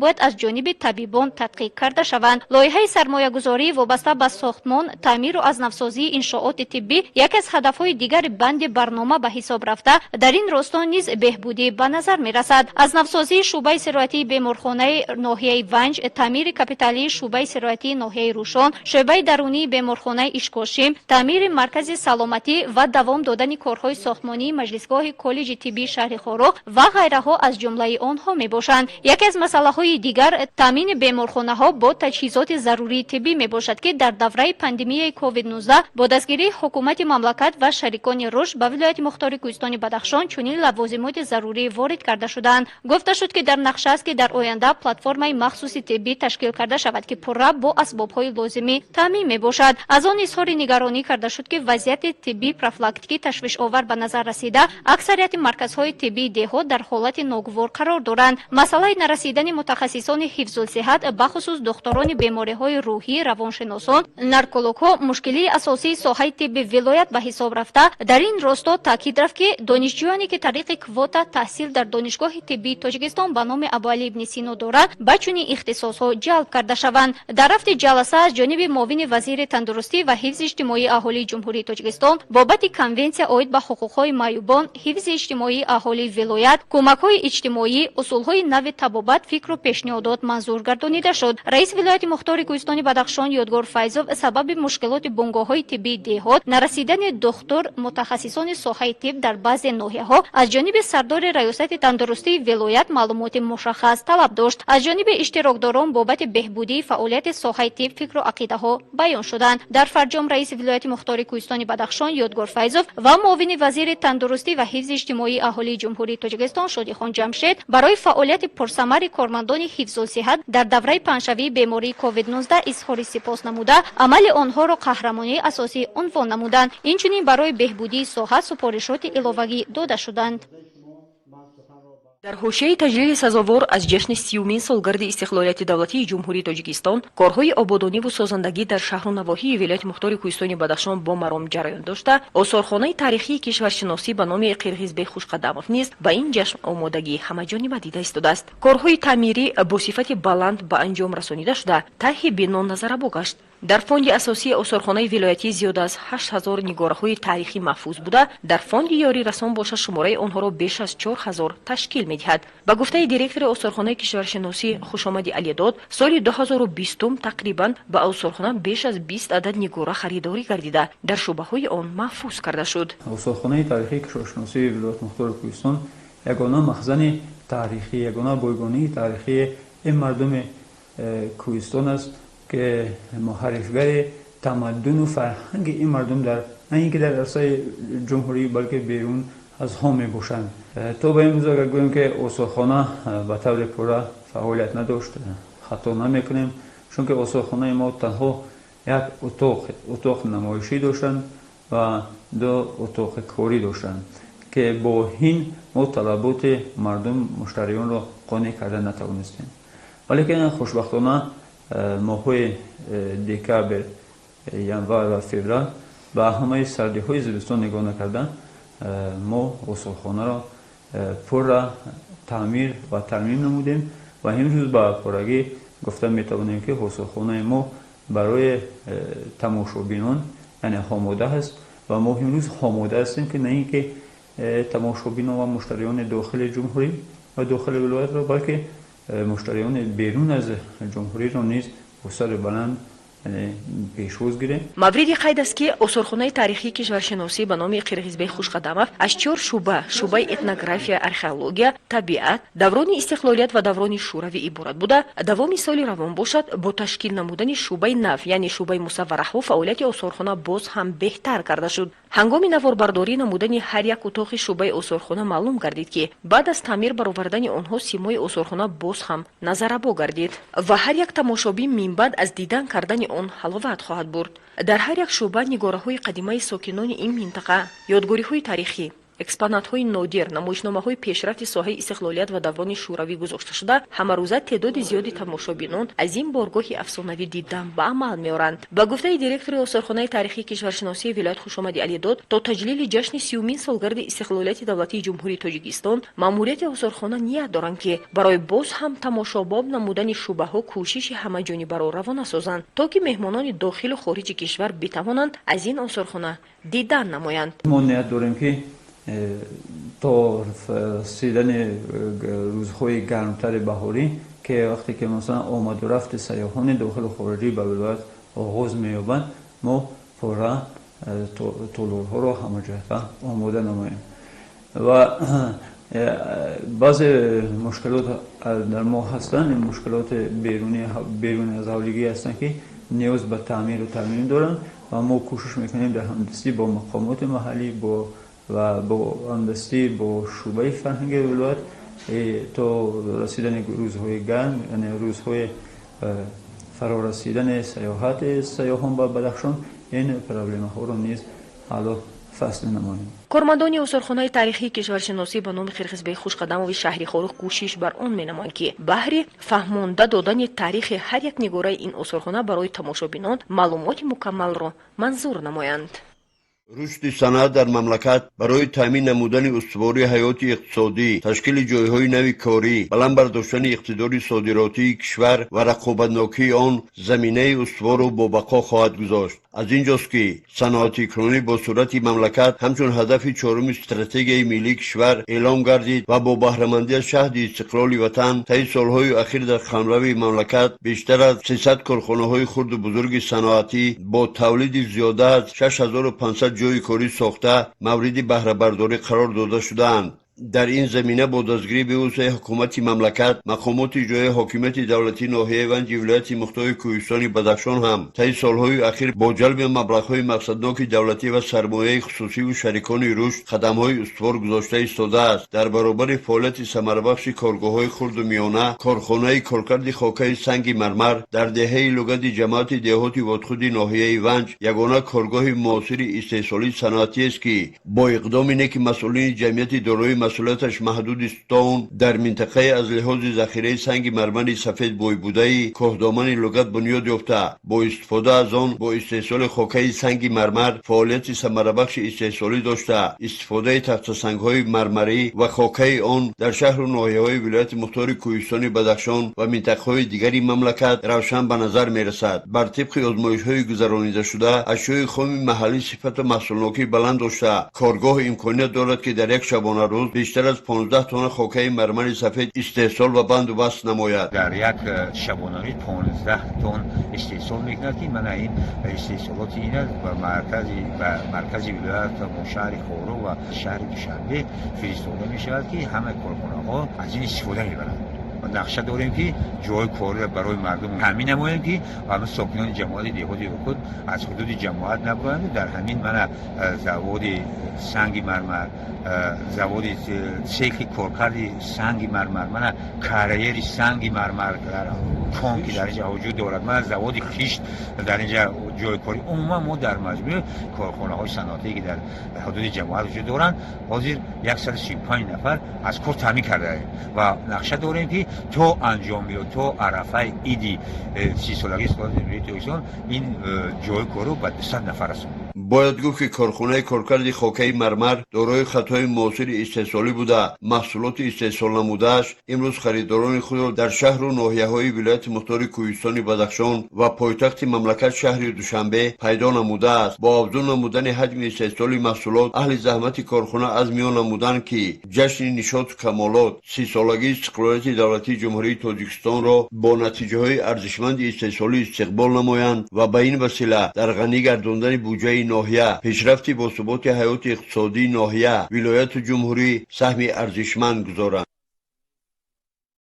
Бояд аз ҷониби табибон тадқиқ карда шаванд. Лоиҳаи сармоягузорӣ вобаста ба сохтмон, таъмиру аз навсозии иншооти тиббӣ яке аз ҳадафҳои дигари банди барнома ба ҳисоб рафта, дар ин росто низ беҳбудӣ ба назар мерасад. Аз навсозии шӯъбаи сироятии беморхонаи ноҳияи Ванҷ, таъмири капиталии шӯъбаи сироятии ноҳияи Рӯшон, шӯъбаи дарунии беморхонаи Ишкошим, таъмири маркази саломатӣ ва давом додани корҳои сохтмонии маҷлисгоҳи коллеҷи тиббии шаҳри Хоруғ ва ғайраҳо аз ҷумлаи онҳо мебошанд. Яке аз масъалаҳои дигар таъмини беморхонаҳо бо таҷҳизоти зарурии тиббӣ мебошад, ки дар давраи пандемияи COVID-19 бо дастгирии ҳукумати мамлакат ва шарикони рушд ба Вилояти Мухтори Кӯҳистони Бадахшон чунин лавозимоти зарурӣ ворид карда шудаанд. Гуфта шуд, ки дар нақша аст, ки дар оянда платформаи махсуси тиббӣ ташкил карда шавад, ки пурра бо асбобҳои лозимӣ таъмин мебошад. Аз он изҳори нигаронӣ карда шуд, ки вазъияти тиббӣ профилактикӣ ташвишовар ба назар расида, аксарияти марказҳои тиббии деҳот дар ҳолати ногувор қарор доранд. Масъалаи нарасидани мутахассисони ҳифзулсиҳат, бахусус духторони бемориҳои рӯҳӣ, равоншиносон, наркологҳо мушкилии асосии соҳаи тибби вилоят ба ҳисоб рафта, дар ин росто таъкид рафт, ки донишҷӯёне, ки тариқи квота таҳсил дар Донишгоҳи тиббии Тоҷикистон ба номи Абуалӣ ибни Сино дорад, ба чунин ихтисосҳо ҷалб карда шаванд. Дар рафти ҷаласа аз ҷониби муовини вазири тандурустӣ ва ҳифзи иҷтимоии аҳолии Ҷумҳурии Тоҷикистон бобати Конвенсия оид ба ҳуқуқҳои маъюбон, ҳифзи иҷтимоии аҳолии вилоят, кӯмакҳои иҷтимоӣ, усулҳои нави табобат фикру пешниҳодот манзур гардонида шуд. Раиси Вилояти Мухтори Кӯҳистони Бадахшон Ёдгор Файзов сабаби мушкилоти бунгоҳҳои тиббии деҳот, нарасидани духтур мутахассисони соҳаи тиб дар баъзе ноҳияҳо аз ҷониби сардори раёсати тандурустии вилоят маълумоти мушаххас талаб дошт. Аз ҷониби иштирокдорон бобати беҳбудии фаъолияти соҳаи тиб фикру ақидаҳо баён шуданд. Дар фарҷом раиси Вилояти Мухтори Кӯҳистони Бадахшон Ёдгор Файзов ва муовини вазири тандурустӣ ва ҳифзи иҷтимоии аҳолии Ҷумҳурии Тоҷикистон Шодихон Ҷамшед барои фаъолияти пурсамари кормандони ҳифзулсиҳат дар давраи паҳншавии бемории COVID-19 изҳори сипос намуда, амали онҳоро қаҳрамонии асосӣ унвон намуданд. Инчунин барои беҳбудии соҳа супоришоти иловагӣ дода шуданд. Дар ҳошияи таҷлили сазовор аз ҷашни 30-умин солгарди истиқлолияти давлатии Ҷумҳурии Тоҷикистон корҳои ободониву созандагӣ дар шаҳру навоҳии Вилояти Мухтори Кӯҳистони Бадахшон бо маром ҷараён дошта, осорхонаи таърихии кишваршиносӣ ба номи Қирғизбек Хушқадамов низ ба ин ҷашн омодагии ҳамаҷониба дида истодааст. Корҳои таъмирӣ бо сифати баланд ба анҷом расонида шуда, тарҳи бино назаррабо гашт. Дар фонди асосии осорхонаи вилоятӣ зиёда аз 8000 нигораҳои таърихӣ маҳфуз буда, дар фонди ёрирасон боша, шумораи онҳоро беш аз 4000 ташкил медиҳад. Ба гуфтаи директори осорхонаи кишваршиносӣ Хушомади Алидод, соли 2020-ум тақрибан ба осорхона беш аз 20 адад нигора харидорӣ гардида, дар шӯъбаҳои он маҳфуз карда шуд. Осорхонаи таърихии кишваршиносии Вилояти Мухтори Кӯҳистон ягона махзани таърихӣ, ягона бойгонии таърихии ин мардуми кӯҳистон аст, ки муҳаррифгари тамаддуну фарҳанги ин мардум дар на ин ки дар арсаи ҷумҳурӣ, балки берун аз ҳо мебошанд. То ба имрӯз агар гӯем, ки осорхона ба таври пурра фаъолият надошт, хато намекунем, чунки осорхонаи мо танҳо як утоқи намоишӣ доштанд ва ду утоқи корӣ доштанд, ки бо ин мо талаботи мардум, муштариёнро қонеъ карда натавонистем. Валекин хушбахтона моҳҳои декабр, январ ва феврал ба ҳамаи сардиҳои зимистон нигоҳ накарда, мо осорхонаро пурра таъмир ва тармим намудем ва имрӯз ба пуррагӣ гуфта метавонем, ки осорхонаи мо барои тамошобинон, яъне, омода аст ва мо имрӯз омода ҳастем, ки на ин ки тамошобинон ва муштариёни дохили ҷумҳурӣ ва дохили вилоятро, балки муштариёни берун аз ҷумҳуриро низ бо сари баланд пешвоз гирем. Мавриди қайд аст, ки осорхонаи таърихии кишваршиносӣ ба номи Қирғизбек Хушқадамов аз чор шӯъба: шӯъбаи этнография, археология, табиат, даврони истиқлолият ва даврони шӯравӣ иборат буда, давоми соли равон бошад, бо ташкил намудани шӯъбаи нав, яъне шӯъбаи мусаввараҳо, фаъолияти осорхона боз ҳам беҳтар карда шуд. Ҳангоми наворбардорӣ намудани ҳар як утоқи шӯъбаи осорхона маълум гардид, ки баъд аз таъмир баровардани онҳо симои осорхона боз ҳам назаррабо гардид ва ҳар як тамошобин минбаъд аз дидан кардани он ҳаловат хоҳад бурд. Дар ҳар як шӯъба нигораҳои қадимаи сокинони ин минтақа, ёдгориҳои таърихӣ. Экспонатҳои нодир, намоишномаҳои пешрафти соҳаи истиқлолият ва даврони шӯравӣ гузошта шуда, ҳамарӯза теъдоди зиёди тамошобинон аз ин боргоҳи афсонавӣ дидан ба амал меоранд. Ба гуфтаи директори осорхонаи таърихии кишваршиносии вилоят Хушомади Алидод, то таҷлили ҷашни 30-умин солгарди истиқлолияти давлатии Ҷумҳурии Тоҷикистон маъмурияти осорхона ният доранд, ки барои боз ҳам тамошобоб намудани шӯъбаҳо кӯшиши ҳамаҷонибаро равона созанд, то ки меҳмонони дохилу хориҷи кишвар битавонанд аз ин осорхона дидан намоянд. Мо ният дорем, ки то расидани рӯзҳои гармтари баҳорӣ, ки вақте ки масалан омаду рафти сайёҳони дохилу хориҷӣ ба вилоят оғоз меёбанд, мо пурра толорҳоро ҳамаҷоҳата омода намоем. Ва баъзе мушкилот дар мо ҳастанд. Ин мушкилоти беруни аз ҳавлигӣ ҳастанд, ки ниёз ба таъмиру тармим доранд, ва мо кӯшиш мекунем дар ҳамдастӣ бо мақомоти маҳаллӣ ва бо ҳамдастӣ бо шӯъбаи фарҳанги вилоят то расидани рӯзҳои гарм, яъне рӯзҳои фарорасидани сайёҳати сайёҳон ба Бадахшон, ин проблемаҳоро низ ҳаллу фасл намоем. Кормандони осорхонаи таърихии кишваршиносӣ ба номи Қирғизбек Хушқадамови шаҳри Хоруғ кӯшиш бар он менамоянд, ки баҳри фаҳмонда додани таърихи ҳар як нигораи ин осорхона барои тамошобинон маълумоти мукаммалро манзур намоянд. Рушди саноат дар мамлакат барои таъмин намудани устувории ҳаёти иқтисодӣ, ташкили ҷойҳои нави корӣ, баланд бардоштани иқтидори содиротии кишвар ва рақобатнокии он заминаи устувору бобақо хоҳад гузошт. Аз ин ҷост, ки саноатикунонӣ бо суръати мамлакат ҳамчун ҳадафи чоруми стратегияи миллии кишвар эълом гардид ва бо баҳрамандӣ аз шаҳди истиқлоли ватан таи солҳои ахир дар қаламрави мамлакат бештар аз 300 корхонаҳои хурду бузурги саноатӣ бо тавлиди зиёда аз 6500 ҷойи корӣ сохта, мавриди баҳрабардорӣ қарор дода шудаанд. Дар ин замина бо дастгирии бевоситаи ҳукумати мамлакат, мақомоти иҷроияи ҳокимияти давлатии ноҳияи Ванҷи вилояти мухтори Кӯҳистони Бадахшон ҳам таи солҳои ахир бо ҷалби маблағҳои мақсадноки давлатӣ ва сармояи хусусиву шарикони рушд қадамҳои устувор гузошта истодааст. Дар баробари фаъолияти самарабахши коргоҳҳои хурду миёна, корхонаи коркарди хокаи санги мармар дар деҳаи Лугади ҷамоати деҳоти Водхуди ноҳияи Ванҷ ягона коргоҳи муосири истеҳсолии саноатиест, ки бо иқдоми неки масъулини ҷамъияти дорои масъулияташ маҳдуди Стоун дар минтақаи аз лиҳози захираи санги мармари сафед бойбудаи кӯҳдомани Лугат бунёд ёфта, бо истифода аз он бо истеҳсоли хокаи санги мармар фаъолияти самарабахши истеҳсолӣ дошта, истифодаи тахтасангҳои мармарӣ ва хокаи он дар шаҳру ноҳияҳои вилояти мухтори Кӯҳистони Бадахшон ва минтақаҳои дигари мамлакат равшан ба назар мерасад. Бар тибқи озмоишҳои гузаронидашуда, ашёи хоми маҳаллӣ сифату маҳсулнокии баланд дошта, коргоҳ имконият дорад, ки дар як шабонарӯз бештар аз 15 тонна хокаи мармари сафед истеҳсол ва банду баст намояд. Дар як шабонарӯз 15 тонн истеҳсол мекунад, ки мана ин истеҳсолоти ин ба маркази вилоят, шаҳри Хоруғ ва шаҳри Душанбе фиристода мешавад, ки ҳамаи корхонаҳо аз ин истифода мебаранд. Нақша дорем, ки ҷойи корро барои мардум таъмин намоем, ки ҳама сокинони ҷамоати деҳоти худ аз ҳудуди ҷамоат набароянд. Дар ҳамин мана заводи санги мармар, заводи цехи коркарди санги мармар, мана карьери санги мармар дар кон, ки дар инҷа вуҷуд дорад, мана заводи хишт, дар инҷа ҷойи кори умуман мо дар маҷмӯи корхонаҳои саноатие, ки дар ҳудуди ҷамоат вуҷуд доранд, ҳозир 135 нафар аз кор таъмин кардаем ва нақша дорем, ки то анҷом ё то арафаи иди 30-солагии истиқлолияти Ҷумҳурии Тоҷикистон ин ҷойи корро ба 200 нафар расонем. Бояд гуфт, ки корхонаи коркарди хокаи мармар дорои хатҳои муосири истеҳсолӣ буда, маҳсулоти истеҳсолнамудааш имрӯз харидорони худро дар шаҳру ноҳияҳои вилояти мухтори Кӯҳистони Бадахшон ва пойтахти мамлакат, шаҳри Душанбе, пайдо намудааст. Бо афзун намудани ҳаҷми истеҳсоли маҳсулот, аҳли заҳмати корхона азм он намуданд, ки ҷашни нишоту камолот, 30-солагии истиқлолияти давлатии Ҷумҳурии Тоҷикистонро бо натиҷаҳои арзишманди истеҳсолӣ истиқбол намоянд ва ба ин васила дар ғанӣ гардондани буҷаи ноҳия, пешрафти босуботи ҳаёти иқтисодии ноҳия, вилояту ҷумҳурӣ саҳми арзишманд гузоранд.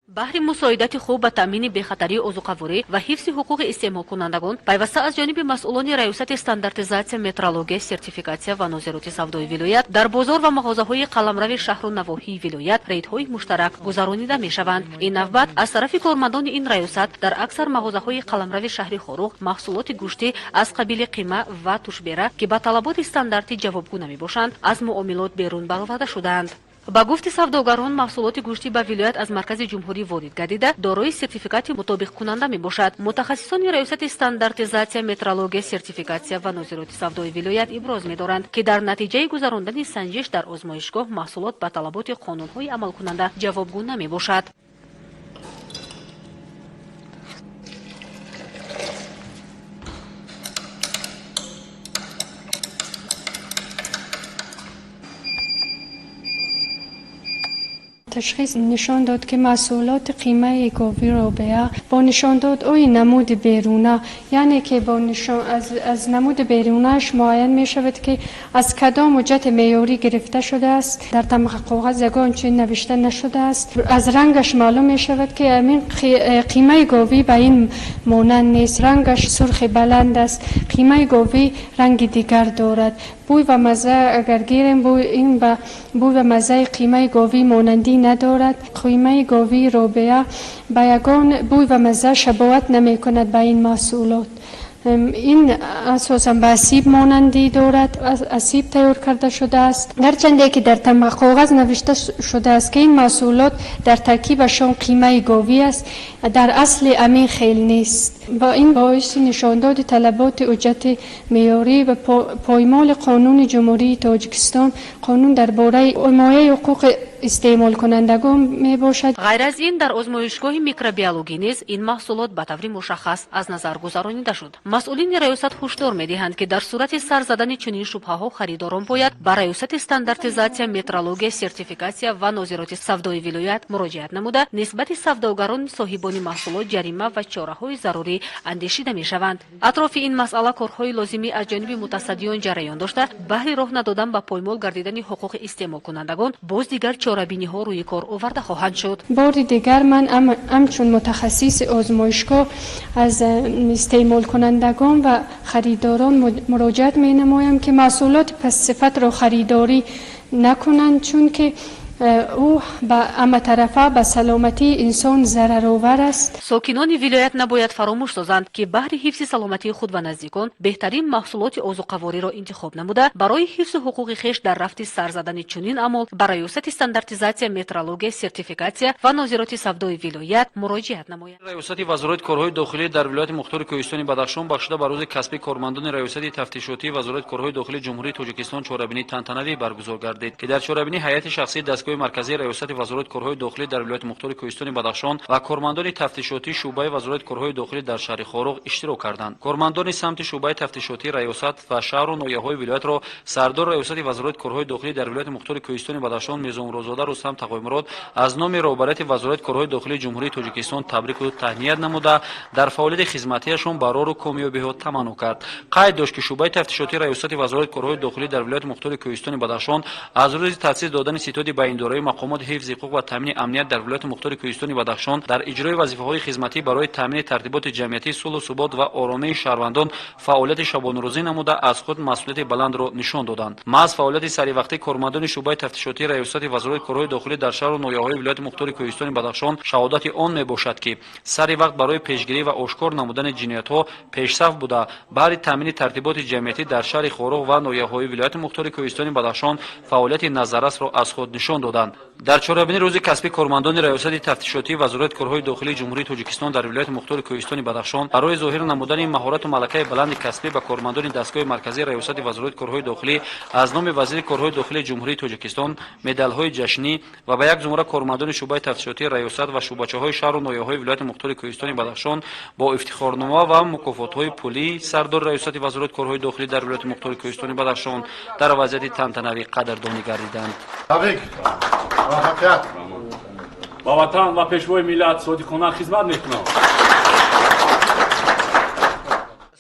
Баҳри мусоидати хуб ба таъмини бехатарии озуқаворӣ ва ҳифзи ҳуқуқи истеъмолкунандагон пайваста аз ҷониби масъулони Раёсати стандартизатсия, метрология, сертификатсия ва нозироти савдои вилоят дар бозор ва мағозаҳои қаламрави шаҳру навоҳии вилоят рейдҳои муштарак гузаронида мешаванд. Ин навбат аз тарафи кормандони ин раёсат дар аксар мағозаҳои қаламрави шаҳри Хоруғ маҳсулоти гӯштӣ аз қабили қима ва тушбера, ки ба талаботи стандартӣ ҷавобгӯ намебошанд, аз муомилот берун бароварда шудаанд. Ба гуфти савдогарон, маҳсулоти гӯштӣ ба вилоят аз маркази ҷумҳурӣ ворид гардида, дорои сертификати мутобиқкунанда мебошад. Мутахассисони Раёсати стандартизатсия, метрология, сертификатсия ва нозироти савдои вилоят иброз медоранд, ки дар натиҷаи гузарондани санҷиш дар озмоишгоҳ маҳсулот ба талаботи қонунҳои амалкунанда ҷавобгӯ намебошад. Ташхис нишон дод, ки маҳсулоти қимаи говӣ Робеа бо нишондодҳои намуди беруна, яъне ки бо аз намуди берунааш муайян мешавад, ки аз кадом ҳуҷҷати меъёрӣ гирифта шудааст. Дар тамға коғаз ягон чиз навишта нашудааст. Аз рангаш маълум мешавад, ки ҳамин қимаи говӣ ба ин монанд нест. Рангаш сурхи баланд аст. Қимаи говӣ ранги дигар дорад. Бӯй ва мазза агар гирем, ин ба бӯй ва маззаи қимаи говӣ монандӣ надорад. Қимаи говии Робеа ба ягон бӯй ва мазза шабоҳат намекунад ба ин маҳсулот. Ин асосан ба асиб монандӣ дорад, аз сиб тайёр карда шудааст. Гарчанде ки дар тамға коғаз навишта шудааст, ки ин маҳсулот дар таркибашон қимаи говӣ аст, дар асли амин хел нест. Ба ин боиси нишондоди талаботи ҳуҷҷати меъёрӣ ва поймоли Қонуни Ҷумҳурии Тоҷикистон, Қонун дар бораи ҳимояи ҳуқуқи истеъмолкунандагон мебошад. Ғайр аз ин, дар озмоишгоҳи микробиологӣ низ ин маҳсулот ба таври мушаххас аз назар гузаронида шуд. Масъулини раёсат ҳушдор медиҳанд, ки дар сурати сар задани чунин шубҳаҳо харидорон бояд ба Раёсати стандартизатсия, метрология, сертификатсия ва нозироти савдои вилоят муроҷиат намуда, нисбати савдогарон соҳибони маҳсулот ҷарима ва чораҳои зарурӣ андешида мешаванд. Атрофи ин масъала корҳои лозимӣ аз ҷониби мутасаддиён ҷараён дошта, баҳри роҳ надодан ба поймол гардидани ҳуқуқи истеъмолкунандагон боз дигар чорабиниҳо рӯи кор оварда хоҳанд шуд. Бори дигар ман ҳамчун мутахассиси озмоишгоҳ аз истеъмолкунандагон ва харидорон муроҷиат менамоям, ки маҳсулоти пастсифатро харидорӣ накунанд, чунки ӯ ба ҳаматарафа ба саломатии инсон зараровар аст. Сокинони вилоят набояд фаромӯш созанд, ки баҳри ҳифзи саломатии худ ва наздикон беҳтарин маҳсулоти озуқавориро интихоб намуда, барои ҳифзу ҳуқуқи хеш дар рафти сар задани чунин амол ба Раёсати стандартизатсия, метрология, сертификатсия ва нозироти савдои вилоят муроҷиат намоянд. Раёсати Вазорати корҳои дохилӣ дар вилояти мухтори Кӯҳистони Бадахшон бахшида ба рӯзи касбии кормандони Раёсати тафтишотии Вазорати корҳои дохилии Ҷумҳурии Тоҷикистон чорабинии тантанавӣ баргузор гардид, ки дар чорабинӣ ҳайати шахсии дастгоҳи марказии Раёсати Вазорати корҳои дохилӣ дар вилояти мухтори Кӯҳистони Бадахшон ва кормандони тафтишотии шӯъбаи Вазорати корҳои дохилӣ дар шаҳри Хоруғ иштирок карданд. Кормандони самти шӯъбаи тафтишотии раёсат ва шаҳру ноҳияҳои вилоятро сардори Раёсати Вазорати корҳои дохилӣ дар вилояти мухтори Кӯҳистони Бадахшон Мирзомуродзода Рустам Тағоймурод аз номи роҳбарияти Вазорати корҳои дохилии Ҷумҳурии Тоҷикистон табрику таҳният намуда, дар фаъолияти хизматиашон барору комёбиҳо таманно кард. Қайд дошт, ки шӯъбаи тафтишотии Раёсати Вазорати корҳои дохилӣ дар вилояти мухтори Кӯҳистони Бадахшон аз рӯзи таъсис додани ситоди ба идораи мақомоти ҳифзи ҳуқуқ ва таъмини амният дар вилояти мухтори Кӯҳистони Бадахшон дар иҷрои вазифаҳои хизматӣ барои таъмини тартиботи ҷамъиятӣ, сулҳу субот ва оромии шаҳрвандон фаъолияти шабонарӯзӣ намуда, аз худ масъулияти баландро нишон доданд. Маҳз фаъолияти саривақтии кормандони шӯъбаи тафтишотии Раёсати Вазорати корҳои дохилӣ дар шаҳру ноҳияҳои вилояти мухтори Кӯҳистони Бадахшон шаҳодати он мебошад, ки сари вақт барои пешгирӣ ва ошкор намудани ҷиноятҳо пешсаф буда, баҳри таъмини тартиботи ҷамъиятӣ дар шаҳри Хоруғ ва ноҳияҳои вилояти мухтори Кӯҳистони Бадахшон фаъолияти назаррасро аз худ нишон доданд. Дар чорабинии рӯзи касбии кормандони Раёсати тафтишотии Вазорати корҳои дохилии Ҷумҳурии Тоҷикистон дар вилояти мухтори Кӯҳистони Бадахшон барои зоҳир намудани маҳорату малакаи баланди касбӣ ба кормандони дастгоҳи марказии Раёсати Вазорати корҳои дохилӣ аз номи вазири корҳои дохилии Ҷумҳурии Тоҷикистон медалҳои ҷашнӣ ва ба як зумра кормандони шӯъбаи тафтишотии раёсат ва шӯъбачаҳои шаҳру ноҳияҳои вилояти мухтори Кӯҳистони Бадахшон бо ифтихорнома ва мукофотҳои пулӣ сардори Раёсати Вазорати корҳои дохилӣ дар вилояти мухтори Кӯҳистони Бадахшон дар вазъияти тантанавӣ қадрдонӣ гардиданд. Табрик, муваффақият! Ба ватан ва пешвои миллат содиқона хизмат мекунам.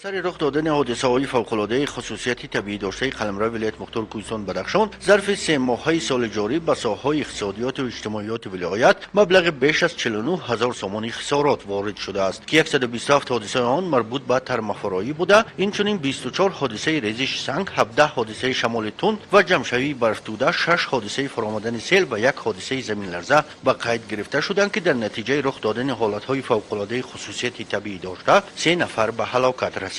Сари рух додани ҳодисаҳои фавқулодаи хусусияти табиӣ доштаи қаламрави вилояти мухтори Кӯҳистони Бадахшон зарфи 3 моҳаи соли ҷорӣ ба соҳаҳои иқтисодиёту иҷтимоиёти вилоят маблағи беш аз 49 ҳазор сомонӣ хисорот ворид шудааст, ки 127 ҳодисаи он марбут ба тармафуроӣ буда, инчунин 24 ҳодисаи резиши санг, 17 ҳодисаи шамоли тунд ва ҷамъшавии барфтӯда, 6 ҳодисаи фаромадани сел ва як ҳодисаи заминларза ба қайд гирифта шуданд, ки дар натиҷаи рух додани ҳолатҳои фавқулодаи хусусияти табиӣ дошта се нафар ба ҳалокат расиданд.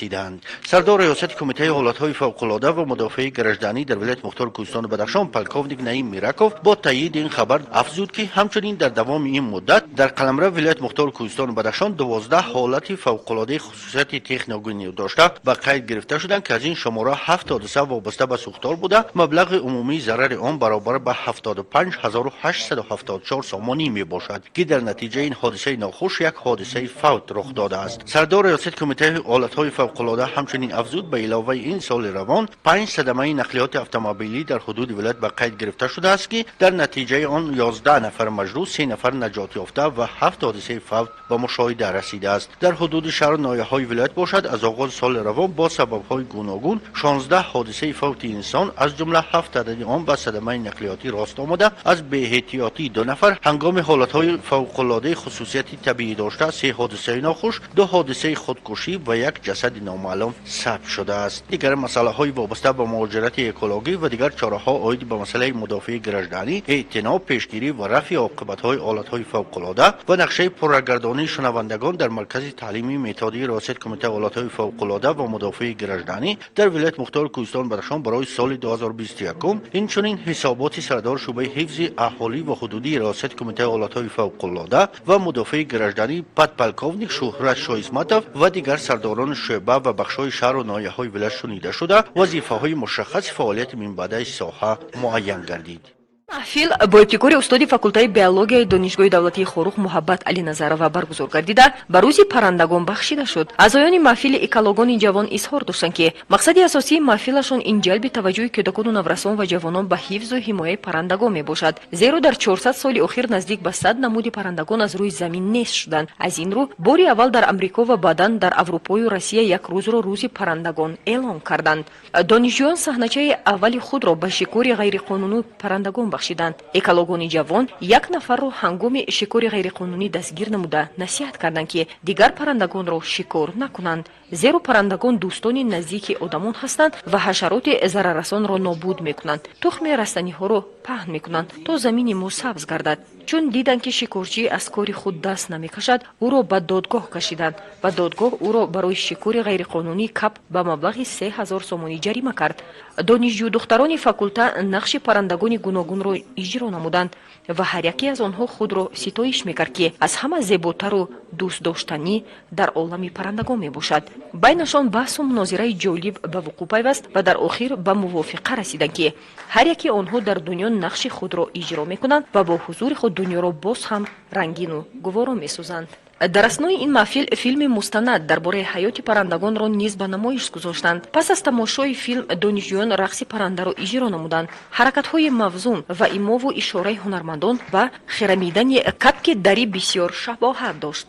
Сардор риёсати Кумитаи ҳолатҳои фавқулода ва мудофиаи гражданӣ дар вилояти мухтори Кӯҳистони Бадахшон полковник Наим Мираков бо таъйиди ин хабар афзуд, ки ҳамчунин дар давоми ин муддат дар қаламрави вилояти мухтори Кӯҳистони Бадахшон 12 ҳолати фавқулодаи хусусияти техногенӣ дошта ба қайд гирифта шуданд, ки аз ин шумора ҳафт ҳодиса вобаста ба сӯхтор буда, маблағи умумии зарари он баробар ба 75 874 сомонӣ мебошад, ки дар натиҷаи ин ҳодисаи нохуш як ҳодисаи фавт рух додааст. Сардор риёсати Кумитаи ҳолатҳои фавқулода ҳамчунин афзуд, ба иловаи ин соли равон панҷ садамаи нақлиёти автомобилӣ дар ҳудуди вилоят ба қайд гирифта шудааст, ки дар натиҷаи он 11 нафар маҷрӯҳ, се нафар наҷот ёфта ва ҳафт ҳодисаи фавт ба мушоҳида расидааст. Дар ҳудуди шаҳру ноҳияҳои вилоят бошад, аз оғози соли равон бо сабабҳои гуногун 16 ҳодисаи фавти инсон, аз ҷумла ҳафт адади он ба садамаи нақлиётӣ рост омада, аз беэҳтиётии ду нафар ҳангоми ҳолатҳои фавқулодаи хусусияти табиӣ дошта се ҳодисаи нохуш, ду ҳодисаи худкушӣ ва як ҷасади номаълум сабт шудааст. Дигар масъалаҳои вобаста ба муҳоҷирати экологӣ ва дигар чораҳо оид ба масъалаи мудофиаи гражданӣ, эътиноб, пешгирӣ ва рафъи оқибатҳои ҳолатҳои фавқулода ва нақшаи пуррагардонии шунавандагон дар маркази таълимии методии Раёсати Кумитаи ҳолатҳои фавқулода ва мудофиаи гражданӣ дар вилояти мухтори Кӯҳистони Бадахшон барои соли 2021, инчунин ҳисоботи сардори шӯъбаи ҳифзи аҳолӣ ва ҳудудии Раёсати Кумитаи ҳолатҳои фавқулода ва мудофиаи гражданӣ подполковник Шӯҳрат Шоисматов ва дигар сардорони шӯъба ва бахшҳои шаҳру ноҳияҳои вилоят шунида шуда, вазифаҳои мушаххаси фаъолияти минбаъдаи соҳа муайян гардид. Маҳфил бо ибтикори устоди факултаи биологияи Донишгоҳи давлатии Хоруғ Муҳаббат Алиназарова баргузор гардида, ба Рӯзи паррандагон бахшида шуд. Аъзоёни маҳфили экологони ҷавон изҳор доштанд, ки мақсади асосии маҳфилашон ин ҷалби таваҷҷӯҳи кӯдакону наврасон ва ҷавонон ба ҳифзу ҳимояи паррандагон мебошад, зеро дар 400 соли охир наздик ба 100 намуди паррандагон аз рӯи замин нест шуданд. Аз ин рӯ бори аввал дар Амрико ва баъдан дар Аврупою Россия як рӯзро Рӯзи паррандагон эълон карданд. Донишҷӯён саҳначаи аввали худро ба шикори ғайриқонунии паррандагон бахшиданд. Экологони ҷавон як нафарро ҳангоми шикори ғайриқонунӣ дастгир намуда, насиҳат карданд, ки дигар паррандагонро шикор накунанд, зеро паррандагон дӯстони наздики одамон ҳастанд ва ҳашароти зараррасонро нобуд мекунанд, тухми растаниҳоро паҳн мекунанд, то замини мо сабз гардад. Чун диданд, ки шикорчӣ аз кори худ даст намекашад, ӯро ба додгоҳ кашиданд ва додгоҳ ӯро барои шикори ғайриқонунии кабк ба маблағи 3000 сомонӣ ҷарима кард. Донишҷӯ духтарони факулта нақши паррандагони гуногунро иҷро намуданд ва ҳар яке аз онҳо худро ситоиш мекард, ки аз ҳама зеботару дӯстдоштанӣ дар олами паррандагон мебошад. Байнашон баҳсу мунозираи ҷолиб ба вуқӯъ пайваст ва дар охир ба мувофиқа расиданд, ки ҳар яке онҳо дар дунё нақши худро иҷро мекунанд ва бо ҳузури худ дунёро боз ҳам рангину гуворо месозанд. Дар аснои ин маҳфил филми мустанад дар бораи ҳаёти паррандагонро низ ба намоиш гузоштанд. Пас аз тамошои филм донишҷӯён рақси паррандаро иҷро намуданд. Ҳаракатҳои мавзун ва имову ишораи ҳунармандон ба хирамидани кабки дарӣ бисёр шабоҳат дошт.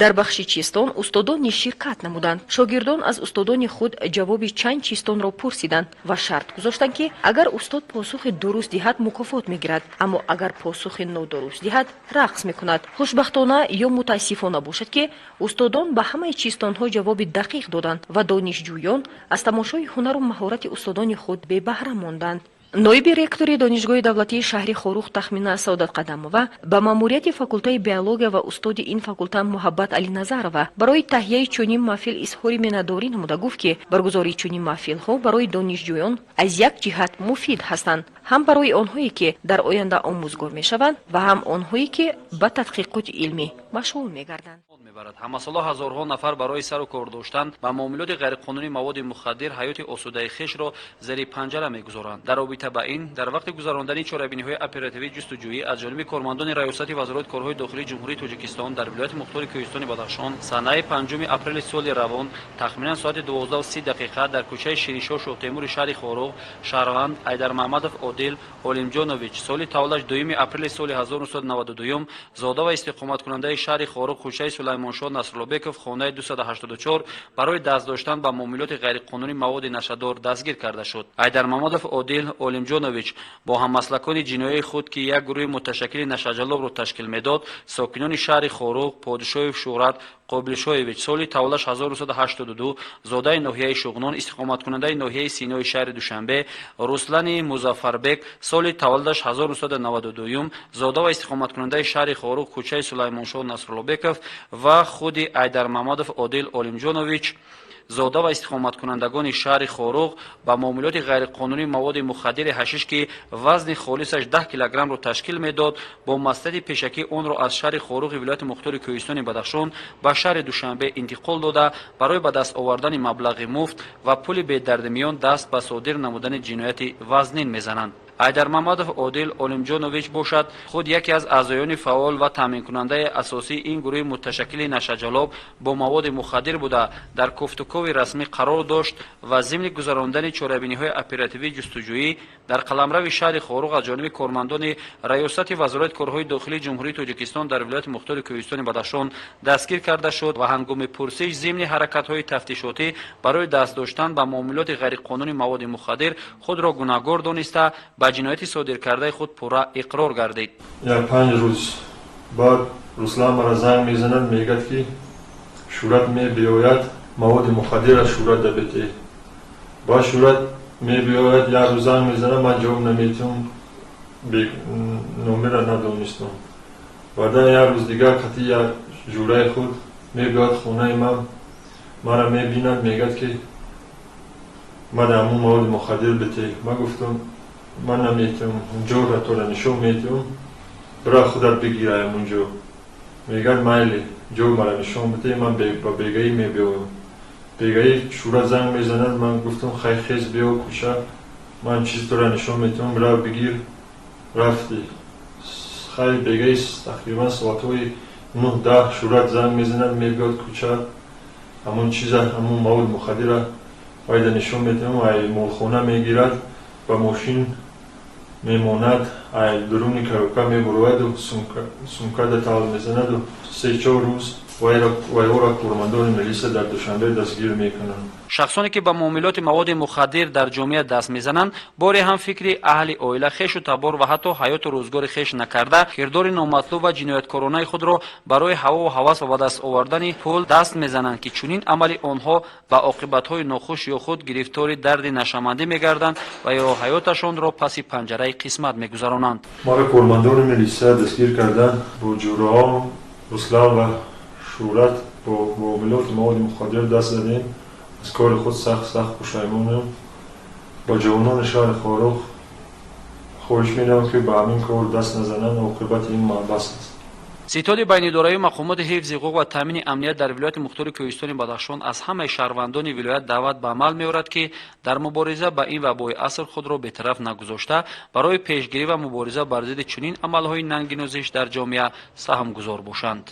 Дар бахши чистон устодон низ ширкат намуданд. Шогирдон аз устодони худ ҷавоби чанд чистонро пурсиданд ва шарт гузоштанд, ки агар устод посухи дуруст диҳад, мукофот мегирад, аммо агар посухи нодуруст диҳад, рақс мекунад. Хушбахтона ё мутаассифона бошад, ки устодон ба ҳамаи чистонҳо ҷавоби дақиқ доданд ва донишҷӯён аз тамошои ҳунару маҳорати устодони худ бебаҳра монданд. Ноиби ректори Донишгоҳи давлатии шаҳри Хоруғ Тахмина Саодатқадамова ба маъмурияти факултаи биология ва устоди ин факулта Муҳаббат Алиназарова барои таҳияи чунин маҳфил изҳори миннатдорӣ намуда, гуфт, ки баргузории чунин маҳфилҳо барои донишҷӯён аз як ҷиҳат муфид ҳастанд, ҳам барои онҳое, ки дар оянда омӯзгор мешаванд, ва ҳам онҳое, ки ба тадқиқоти илмӣ машғул мегарданд. мебарад. Ҳамасола ҳазорҳо нафар барои сару кор доштан ба муомилоти ғайриқонунии маводи мухаддир ҳаёти осудаи хешро зери панҷара мегузоранд. Дар робита ба ин, дар вақти гузарондани чорабиниҳои оперативии ҷустуҷӯӣ аз ҷониби кормандони Раёсати Вазорати корҳои дохилии Ҷумҳурии Тоҷикистон дар вилояти мухтори Кӯҳистони Бадахшон санаи 5 апрели соли равон тахминан соати 12:30 дар кӯчаи Шириншоҳ Шоҳтемури шаҳри Хоруғ шаҳрванд Айдармаҳмадов Одил Олимҷонович соли таваллудаш 2 апрели соли 1992 зода ва истиқоматкунандаи шаҳри Хоруғ кӯчаи Сулаймоншоҳ Насруллобеков хонаи 284 барои даст доштан ба муомилоти ғайриқонунии маводи нашъадор дастгир карда шуд. Айдармаҳмадов Одил Олимҷонович бо ҳаммаслакони ҷиноии худ, ки як гурӯҳи муташаккили нашъаҷаллобро ташкил медод, сокинони шаҳри Хоруғ Подишоев Шӯҳрат Қобилшоевич соли таваллудаш 1982 зодаи ноҳияи Шуғнон, истиқоматкунандаи ноҳияи Синои шаҳри Душанбе, Руслани Музаффарбек соли таваллудаш 1992 зода ва истиқоматкунандаи шаҳри Хоруғ кӯчаи Сулаймоншоҳ Насруллобеков ва худи Айдармаҳмадов Одил Олимҷонович зода ва истиқоматкунандагони шаҳри Хоруғ ба муомилоти ғайриқонунии маводи мухаддири ҳашиш, ки вазни холисаш 10 килограммро ташкил медод, бо мақсади пешакӣ онро аз шаҳри Хоруғи вилояти мухтори Кӯҳистони Бадахшон ба шаҳри Душанбе интиқол дода, барои ба даст овардани маблағи муфт ва пули бедардимиён даст ба содир намудани ҷинояти вазнин мезананд. Айдармаҳмадов Одил Олимҷонович бошад, худ яке аз аъзоёни фаъол ва таъминкунандаи асосии ин гурӯҳи муташаккили нашъаҷаллоб бо маводи мухаддир буда, дар кофтукови расмӣ қарор дошт ва зимни гузарондани чорабиниҳои оперативии ҷустуҷӯӣ дар қаламрави шаҳри Хоруғ аз ҷониби кормандони Раёсати Вазорати корҳои дохилии Ҷумҳурии Тоҷикистон дар вилояти мухтори Кӯҳистони Бадахшон дастгир карда шуд ва ҳангоми пурсиш зимни ҳаракатҳои тафтишотӣ барои даст доштан ба муомилоти ғайриқонунии маводи мухаддир худро гунаҳгор дониста, ба ҷинояти содиркардаи худ пурра иқрор гардид. Як 5 рӯз баъд Руслан мара занг мезанад, мегӯяд, ки Шӯрат мебиёяд, маводи мухаддирро Шӯрат дабете. Баъд Шӯрат мебиёяд, як рӯз занг мезанад, ман ҷавоб наметиҳам, номерро надонистам. Баъдан як рӯз дигар қати як ҷураи худ мебиёяд хонаи ман, маро мебинад, мегӯяд, ки ман ҳамун маводи мухаддир бите. Ман гуфтам, ман наметиҳам, ҷоро тора нишон метиҳам, бира худат бигираям унҷо. Мегӯяд, майли, ҷо мара нишон бите, ман ба бегаӣ мебиёям. Бегаӣ Шӯрат занг мезанад, ман гуфтам, хай, хез, биё кӯча, ман чиз тора нишон метиҳам, бира бигир. Рафтӣ, хай, бегаи тақрибан соатҳои 9-10 Шӯрат занг мезанад, мебиёд кӯча, ҳамон чиза, ҳамон маводи мухаддира вайда нишон метиҳам, ай молхона мегирад, ба мошин мемонад, ай дуруни коробка мебурояду сумкада тал мезанаду 3-4 рӯз вайҳоро кормандони милиса дар Душанбе дастгир мекунанд. Шахсоне ки ба муомилоти маводи мухаддир дар ҷомеа даст мезананд, боре ҳам фикри аҳли оила, хешу табор ва ҳатто ҳаёту рӯзгори хеш накарда, кирдори номатлуб ва ҷинояткоронаи худро барои ҳавову ҳавас ва ба даст овардани пул даст мезананд, ки чунин амали онҳо ба оқибатҳои нохуш ё худ гирифтори дарди нашъамандӣ мегарданд ва ё ҳаёташонро паси панҷараи қисмат мегузаронанд. Маро кормандони милиса дастгир карданд бо ҷураҳом Руслан ва Шӯҳрат, бо муомилоти маводи мухаддир даст задем. Аз кори худ сахт сахт пушаймонем. Ба ҷавонони шаҳри Хоруғ хоҳиш менамоям, ки ба ҳамин кор даст назананд, оқибати ин маҳбас аст. Ситоди байнидораи мақомоти ҳифзи ҳуқуқ ва таъмини амният дар вилояти мухтори Кӯҳистони Бадахшон аз ҳамаи шаҳрвандони вилоят даъват ба амал меорад, ки дар мубориза ба ин вабои аср худро бетараф нагузошта, барои пешгирӣ ва мубориза бар зидди чунин амалҳои нангину зишт дар ҷомеа саҳмгузор бошанд.